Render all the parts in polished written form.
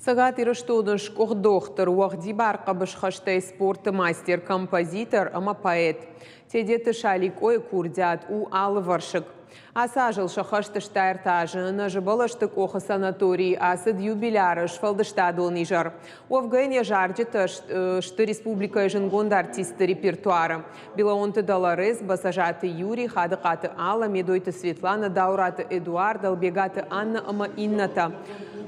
Цӕгат Ирыстоны сгуыхт дохтыр, уӕгъдибар хъӕбысхӕстӕй спорты мастер, композитор ӕмӕ поэт Тедеты Шаликъойы курдиат у алывӕрсыг. Ацы азыл сӕххӕст сты ӕртӕ азы. Нӕзыбӕлӕсты къохы санаторийы ацыд юбиляры сфӕлдыстадон изӕр. Уӕвгӕ йын йӕ зарджытӕ сты республикӕйы зындгонд артистты репертуары. Билаонты Долорес, Бӕцӕзаты Юрий, Хадыхъаты Алла, Медойты Светлана, Даураты Эдуард, Ӕлбегаты Анна ӕмӕ иннӕтӕ.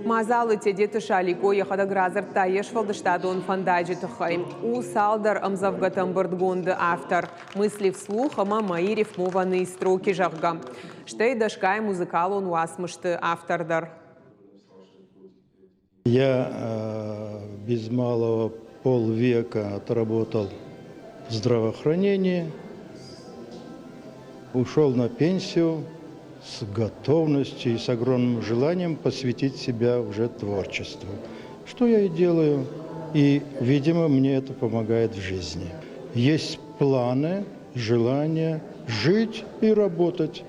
Мадзалы Тедеты Шаликъо йӕхӕдӕг радзырдта йе сфӕлдыстадон фӕндаджы тыххӕй. У цалдӕр ӕмдзӕвгӕты ӕмбырдгонды автор «Мысли вслух» ӕмӕ «Мои рифмованные строки», зӕгъгӕ. Стӕй дӕсгай музыкалон уацмысты автор дӕр. Я без малого полвека отработал в здравоохранении, ушел на пенсию с готовностью и с огромным желанием посвятить себя уже творчеству. Что я и делаю, и, видимо, мне это помогает в жизни. Есть планы, желание жить и работать.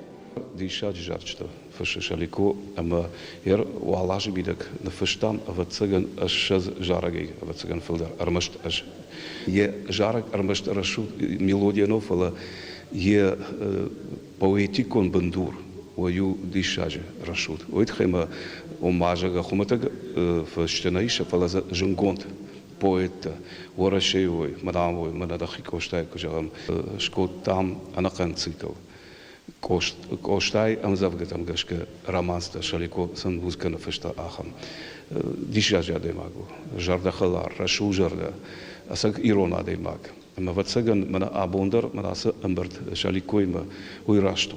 Диссаджы зарджытӕ фыссы Шалико ӕмӕ йӕ уал азы мидӕг ныффыстам, ӕвӕццӕгӕн, ссӕдз зарӕгӕй, ӕвӕццӕгӕн, фылдӕр, ӕрмӕст ӕз. Йӕ зарӕг ӕрмӕст рӕсугъд мелодийӕ нӕу, фӕлӕ йӕ поэтикон бындур уый у диссаджы рӕсугъд. Уый тыххӕй мӕ ома, зӕгъгӕ, хуымӕтӕг фысджытӕ нӕ ис, фӕлӕ дзы зынгонд поэттӕ Уӕрӕсейы уой, мӕнӕ уой, мӕнӕ дӕхи Къостайы куы зӕгъӕм, скодтам ӕнӕхъӕн цикл. Къостайы ӕмдзӕвгӕтӕм гӕсгӕ романстӕ Шалико сын музыкӕ ныффыста ахӕм. Диссаджы адӕймаг у, зӕрдӕхӕлар, рӕсугъзӕрдӕ, ӕцӕг ирон адӕймаг. Ӕмӕ, ӕвӕццӕгӕн, мӕнӕ абон дӕр мӕнӕ ацы ӕмбырд Шаликоимӕ уый раст у.